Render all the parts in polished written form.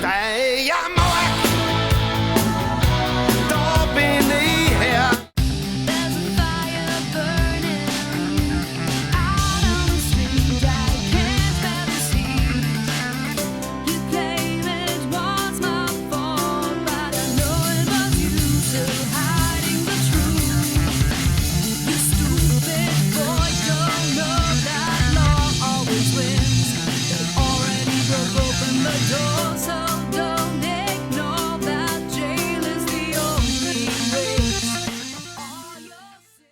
Steiermark, da bin ich her. There's a fire burning out on the street. I can't bear to see. You claim it was my fault, but I know it was you still hiding the truth. You stupid boy, don't know that law always wins. They already broke open the door, so don't ignore that jail is the only race. All your sins.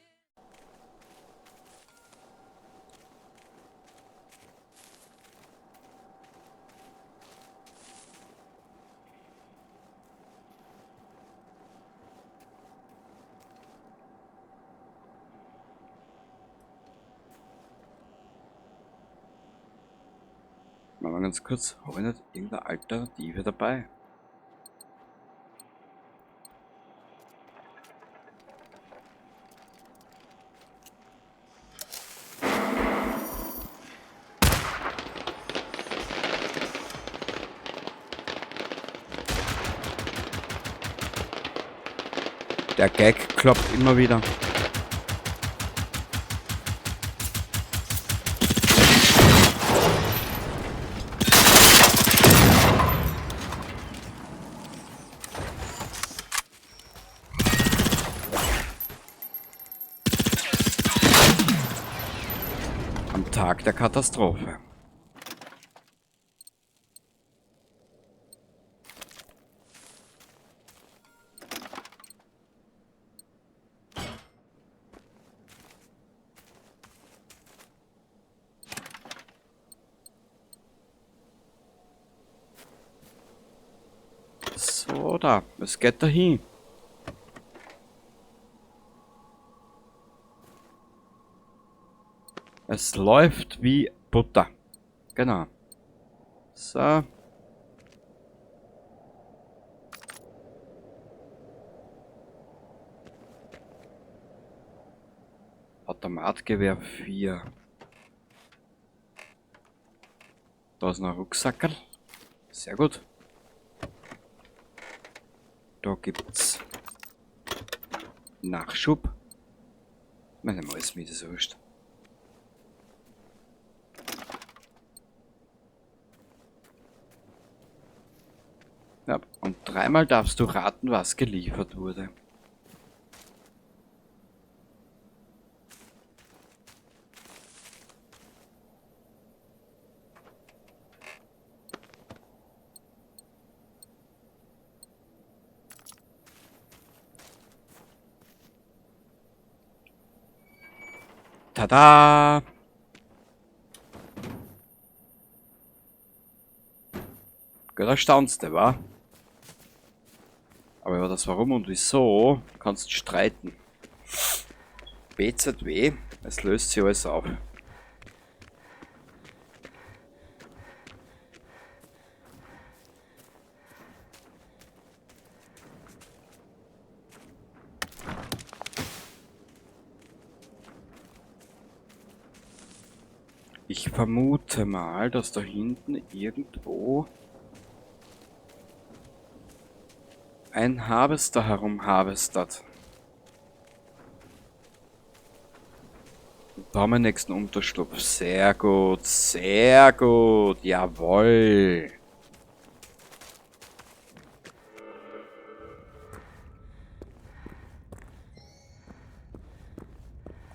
Mal ganz kurz, habe ich nicht irgendeine Alternative dabei? Der Gag klopft immer wieder. Am Tag der Katastrophe. So, da. Es geht dahin. Es läuft wie Butter. Genau. So. Automatgewehr 4. Da ist noch ein Rucksackerl. Sehr gut. Da gibt's Nachschub. Meine Maus, mir ist das wurscht. Ja, und dreimal darfst du raten, was geliefert wurde. Tada! Gell, da staunst du, wa? Aber über das Warum und Wieso kannst du streiten. BZW, es löst sich alles auf. Ich vermute mal, dass da hinten irgendwo ein Harvester herumharvestert. Da haben wir den nächsten Unterschlupf. Sehr gut, sehr gut. Jawohl.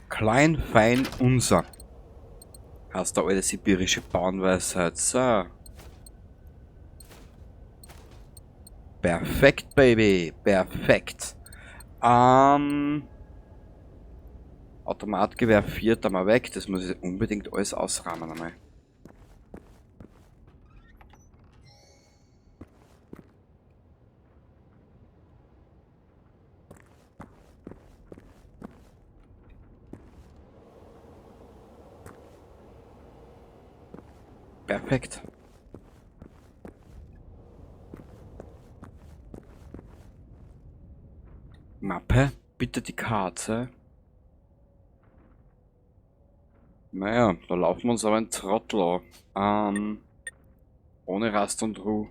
Klein, fein, unser. Hast du alte sibirische Bauernweisheit. So. Perfekt, Baby. Perfekt. Automatgewehr 4 da mal weg. Das muss ich unbedingt alles ausrahmen einmal. Perfekt. Mappe, bitte die Karte. Naja, da laufen wir uns aber ein Trottel an. Ohne Rast und Ruhe.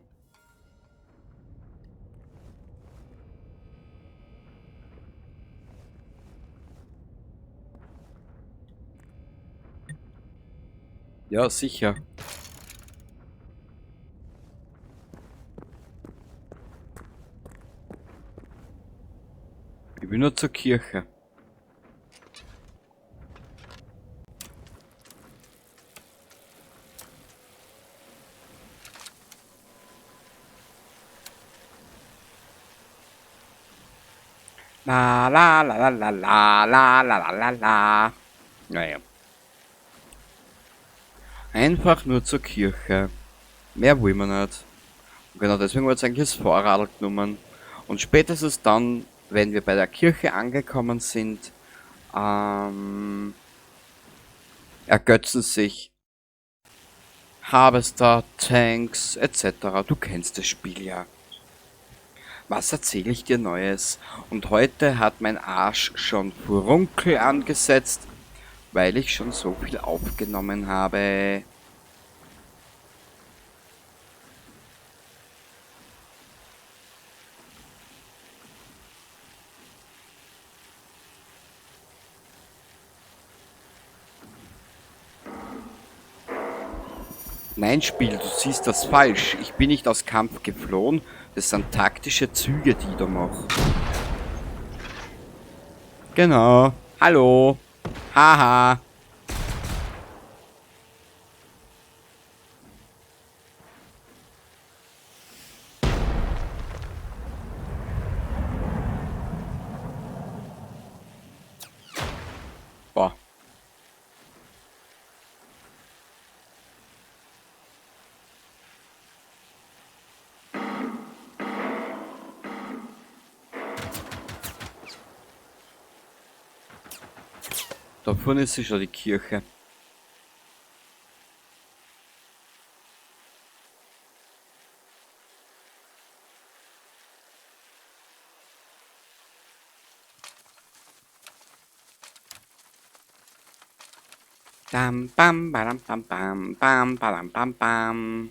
Ja, sicher. Ich will nur zur Kirche. La la la la la la la la la la. Naja. Einfach nur zur Kirche. Mehr wollen wir nicht. Und genau deswegen wird eigentlich das Fahrrad genommen. Und spätestens dann, wenn wir bei der Kirche angekommen sind, ergötzen sich Harvester, Tanks etc. Du kennst das Spiel ja. Was erzähle ich dir Neues? Und heute hat mein Arsch schon Furunkel angesetzt, weil ich schon so viel aufgenommen habe. Nein, Spiel, du siehst das falsch. Ich bin nicht aus Kampf geflohen. Das sind taktische Züge, die ich da mache. Genau. Hallo. Haha. Boah. Da vorne ist schon die Kirche. Bam, bam, badam, bam, bam, bam, badam, bam, bam.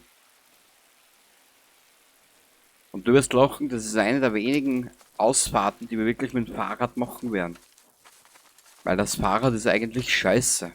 Und du wirst lachen, das ist eine der wenigen Ausfahrten, die wir wirklich mit dem Fahrrad machen werden. Weil das Fahrrad ist eigentlich scheiße.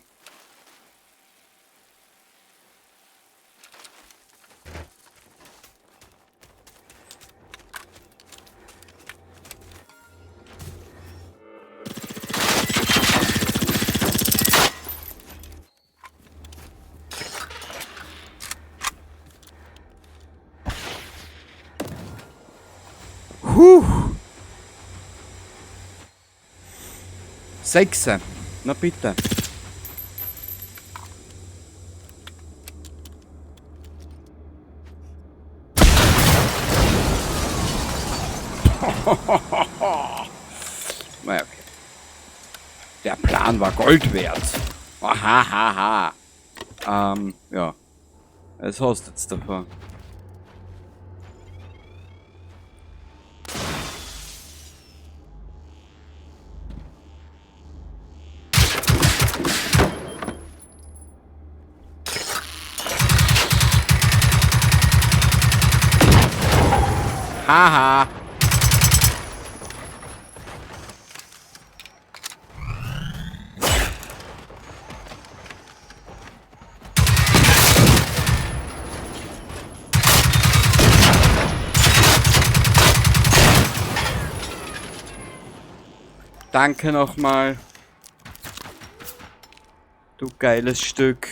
Huh. 6. Na bitte. Naja, okay. Der Plan war Gold wert. Ahahaha. Ja. Was hast du jetzt davon? Haha. Danke nochmal. Du geiles Stück.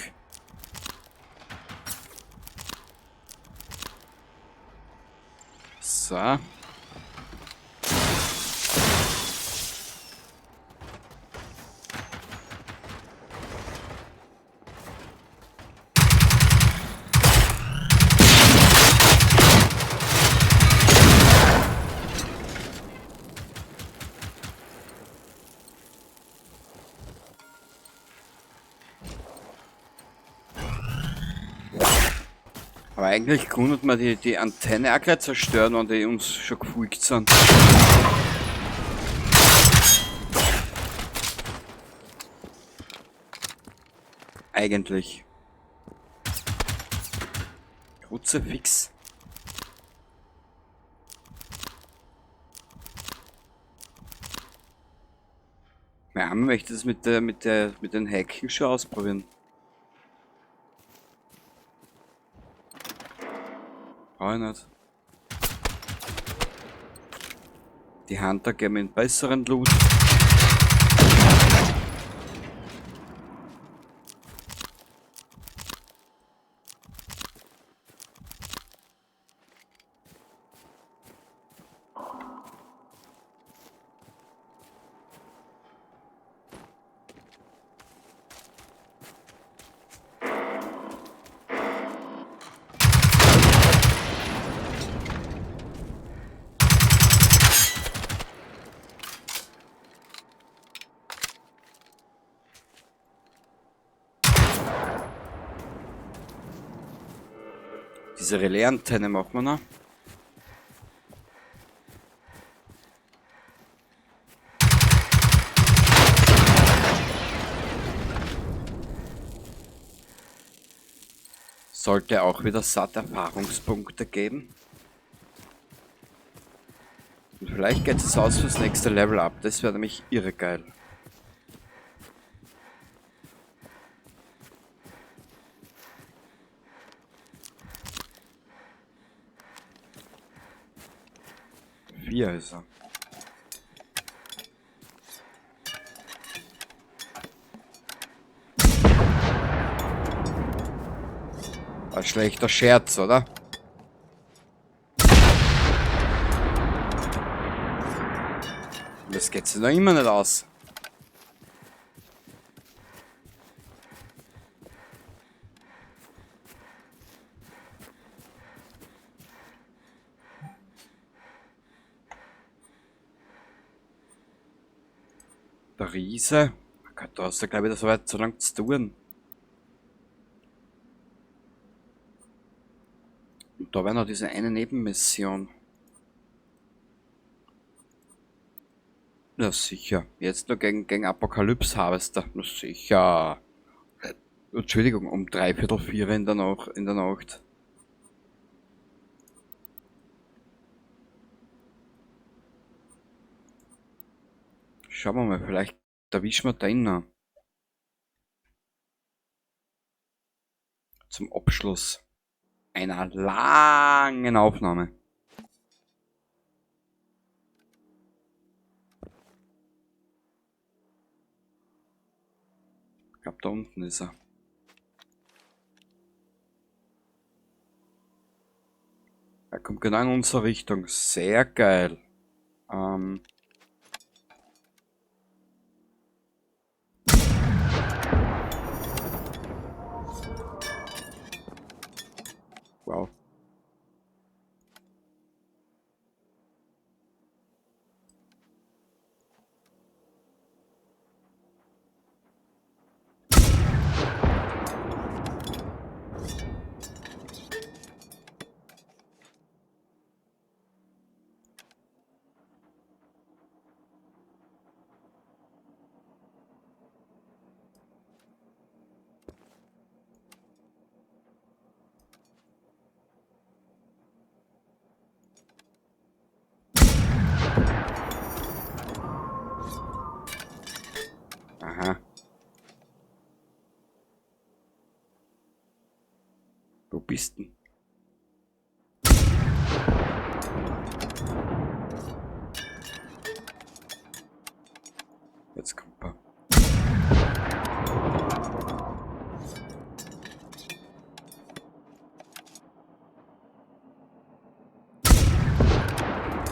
So. Aber eigentlich könnte man die Antenne auch gleich zerstören, wenn die uns schon gefolgt sind. Eigentlich. Kruzifix. Mein Arm möchte das mit den Hacken schon ausprobieren. Brauche ich nicht. Die Hunter geben einen besseren Loot. Diese Relais-Antenne machen wir noch. Sollte auch wieder satt Erfahrungspunkte geben. Und vielleicht geht es aus fürs nächste Level up. Das wäre nämlich irre geil. Vier ist er. Ein schlechter Scherz, oder? Und das geht sich noch immer nicht aus. Der Riese. Oh Gott, da hast du, glaub ich, das war so lang zu tun. Und da wäre noch diese eine Nebenmission. Na sicher. Jetzt nur gegen Apokalypse Harvester. Na sicher. Entschuldigung, um 3:45 in der Nacht. Schauen wir mal, vielleicht erwischen wir den noch. Zum Abschluss einer langen Aufnahme. Ich glaub, da unten ist er. Er kommt genau in unsere Richtung. Sehr geil. Wow. Aha. Wo bist denn? Jetzt kommt er.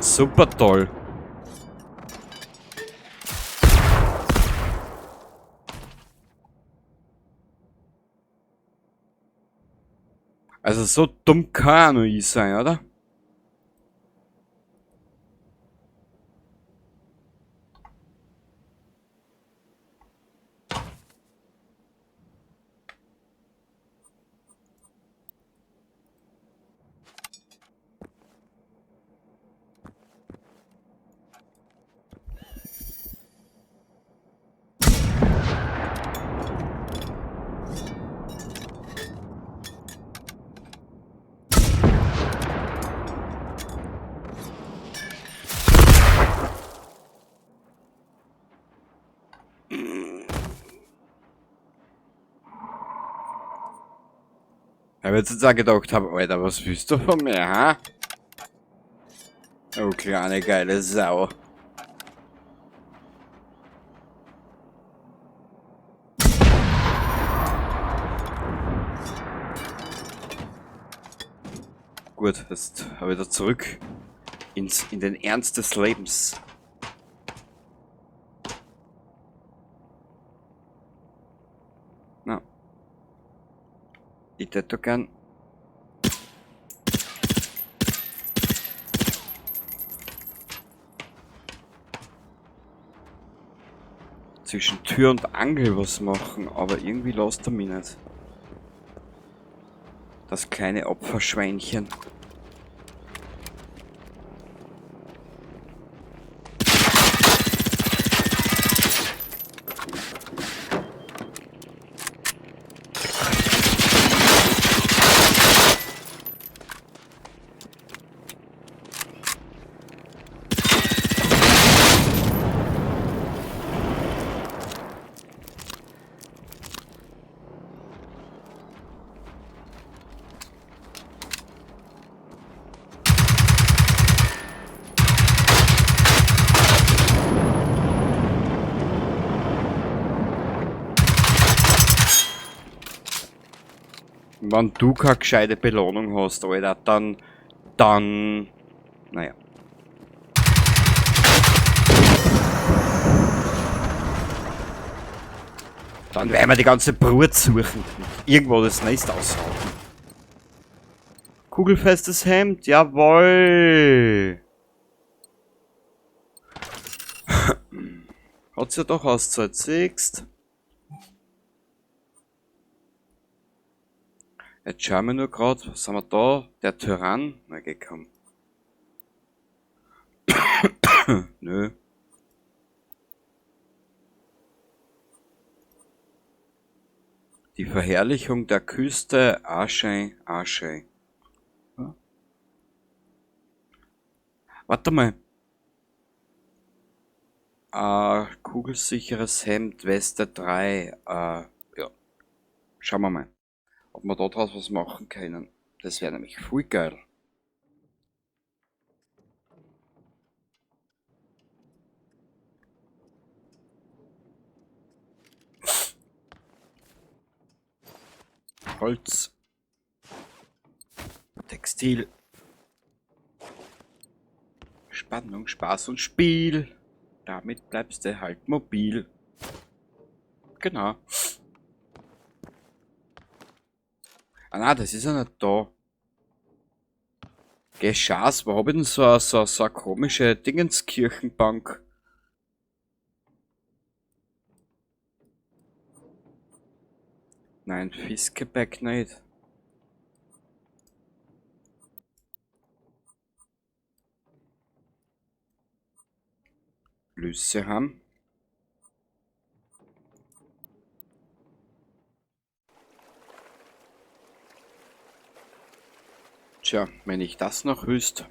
Super toll. Also so dumm kann er nur ich sein, oder? Ich hab jetzt auch gedacht, hab, Alter, was willst du von mir, ha? Oh, kleine geile Sau. Gut, jetzt habe ich wieder zurück in den Ernst des Lebens. Na. Ich hätte gern. Zwischen Tür und Angel was machen, aber irgendwie lässt er mich nicht. Das kleine Opferschweinchen. Wenn du keine gescheite Belohnung hast, Alter, dann, naja. Dann werden wir die ganze Brut suchen. Irgendwo das Nest aushalten. Kugelfestes Hemd, jawohl. Hat's ja doch auszahlt, siehst. Jetzt schauen wir nur grad, was haben wir da? Der Tyrann? Na, geh, komm. Nö. Die Verherrlichung der Küste, Arschei, Arschei. Ja. Warte mal. Kugelsicheres Hemd, Weste 3. Ja. Schauen wir mal, ob wir da draus was machen können. Das wäre nämlich voll geil. Holz. Textil. Spannung, Spaß und Spiel. Damit bleibst du halt mobil. Genau. Ah nein, das ist ja nicht da. Geh, Schaß, wo hab ich denn so eine komische Dingenskirchenbank? Nein, Fiskeback nicht. Lüsse haben. Tja, wenn ich das noch wüsste.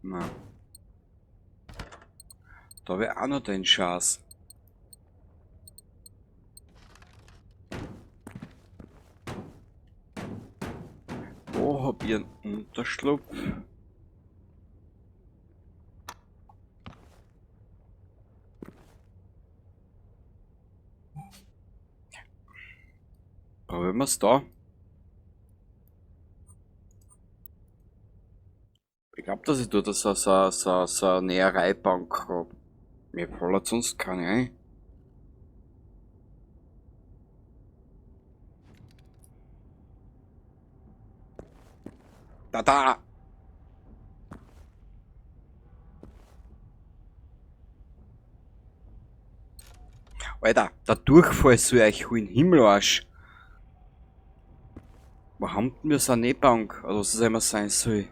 Na. Da wär auch noch den Schatz. Wo hab ich einen Unterschlupf? Probieren wir's da. Ich glaub, dass ich dort so eine Nähereibank hab. Mir fällt sonst keine ein. Da, da! Alter, der Durchfall soll euch holen, Himmelarsch. Wo haben denn wir so eine Nähbank? Oder was es immer sein soll?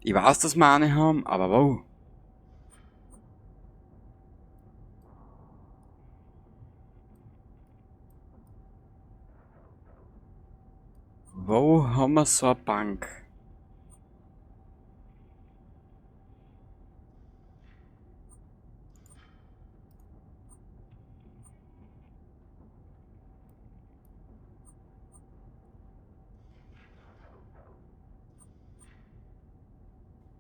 Ich weiß, dass wir eine haben, aber wo? haben wir so eine Bank?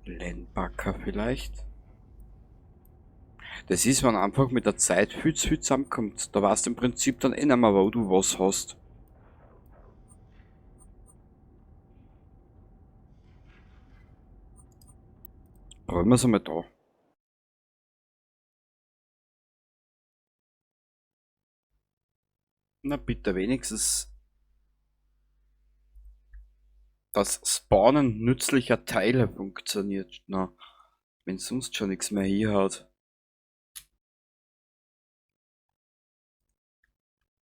Lennbacker vielleicht? Das ist, wenn einfach mit der Zeit viel zu viel zusammenkommt. Da weißt du im Prinzip dann eh nicht mehr, wo du was hast. Probieren wir es einmal da. Na bitte, wenigstens das Spawnen nützlicher Teile funktioniert noch. Wenn sonst schon nichts mehr hier hat.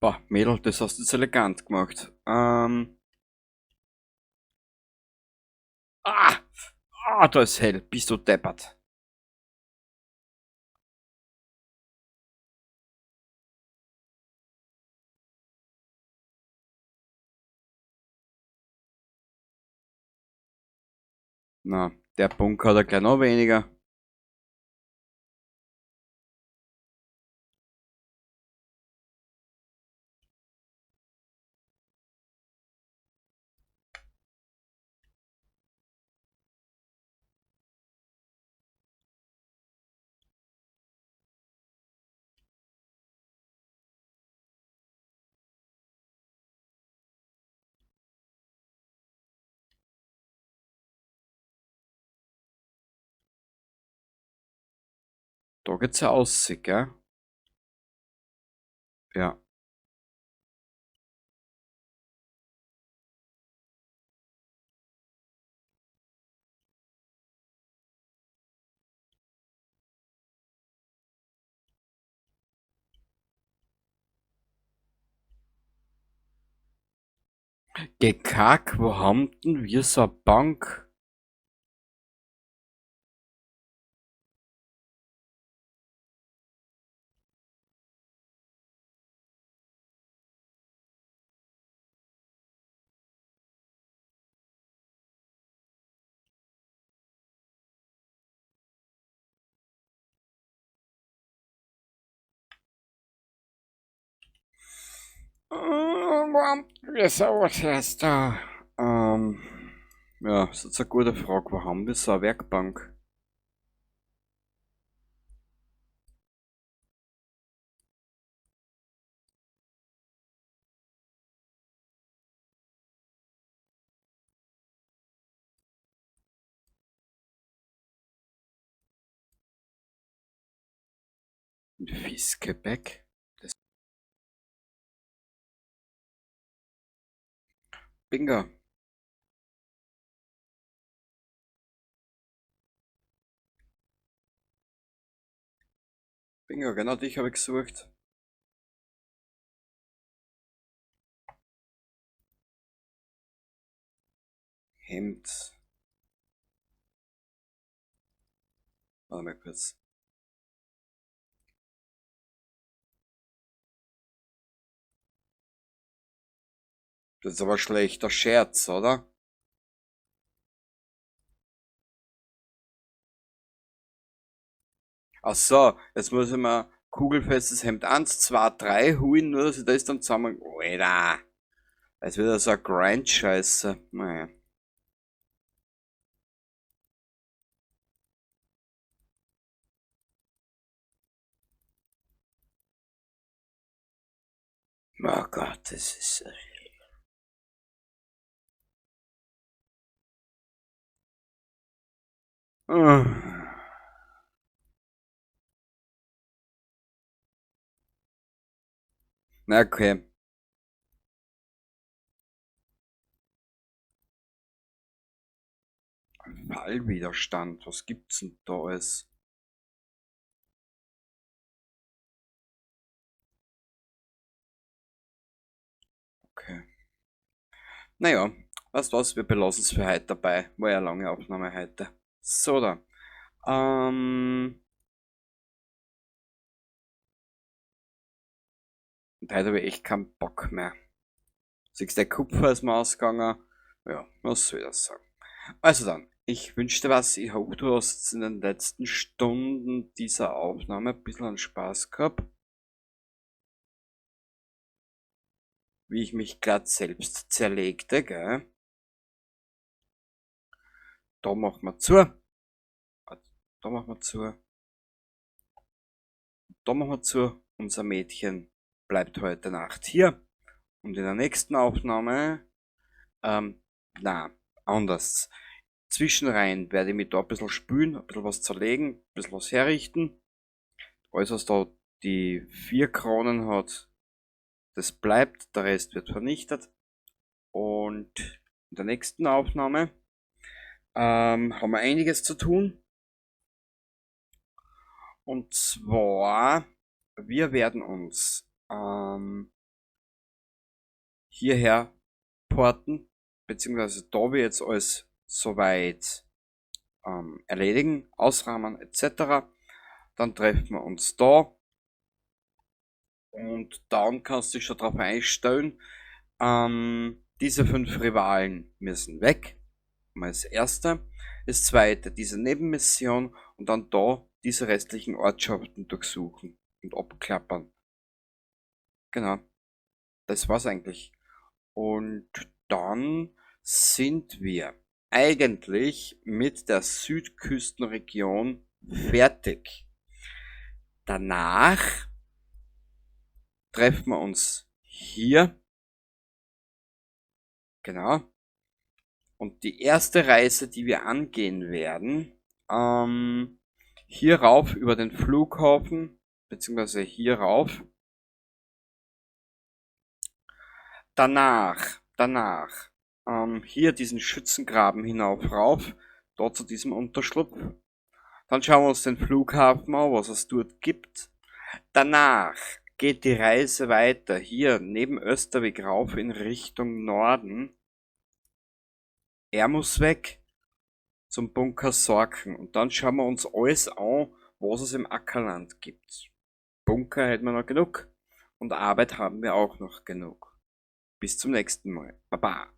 Boah, Mädel, das hast du jetzt elegant gemacht. Ah! Ah, da ist hell. Bist du deppert. Na, der Bunker hat er gleich noch weniger. Da geht's ja aus, gell? Ja. Gekack, wo haben denn wir so eine Bank? Wo haben wir sowas erst da? Ja, das ist jetzt eine gute Frage. Wo haben wir so eine Werkbank? Ein Fiskebäck? Das Bingo. Bingo, genau dich habe ich gesucht. Hemd. Warte mal kurz. Das ist aber schlechter Scherz, oder? Ach so, jetzt muss ich mir kugelfestes Hemd 1, 2, 3 holen, nur dass ich das dann zusammen... Alter! Das wird ja so eine Grind-Scheiße. Naja. Oh Gott, das ist... Na, okay. Fallwiderstand, was gibt's denn da alles? Okay. Naja, weißt du was, wir belassen es für heute dabei. War ja eine lange Aufnahme heute. So da. Und heute habe ich echt keinen Bock mehr. Siehst du, der Kupfer ist mir ausgegangen. Ja, was soll ich das sagen? Also dann, ich wünsche dir was. Ich hoffe, du hast in den letzten Stunden dieser Aufnahme ein bisschen Spaß gehabt. Wie ich mich glatt selbst zerlegte, gell? Da machen wir zu. Da machen wir zu. Da machen wir zu. Unser Mädchen bleibt heute Nacht hier. Und in der nächsten Aufnahme, na, anders. Zwischenrein werde ich mich da ein bisschen spülen, ein bisschen was zerlegen, ein bisschen was herrichten. Alles, was da die 4 Kronen hat, das bleibt, der Rest wird vernichtet. Und in der nächsten Aufnahme haben wir einiges zu tun. Und zwar, wir werden uns hierher porten, beziehungsweise da wir jetzt alles soweit erledigen, ausrahmen et cetera. Dann treffen wir uns da und dann kannst du dich schon darauf einstellen, diese 5 Rivalen müssen weg. Mal das erste. Das zweite, diese Nebenmission und dann da diese restlichen Ortschaften durchsuchen und abklappern. Genau. Das war's eigentlich. Und dann sind wir eigentlich mit der Südküstenregion fertig. Danach treffen wir uns hier. Genau. Und die erste Reise, die wir angehen werden, hier rauf über den Flughafen, beziehungsweise hier rauf. Danach hier diesen Schützengraben hinauf rauf, dort zu diesem Unterschlupf. Dann schauen wir uns den Flughafen an, was es dort gibt. Danach geht die Reise weiter, hier neben Östervik rauf in Richtung Norden. Er muss weg zum Bunker Sorken. Und dann schauen wir uns alles an, was es im Ackerland gibt. Bunker hätten wir noch genug und Arbeit haben wir auch noch genug. Bis zum nächsten Mal. Baba.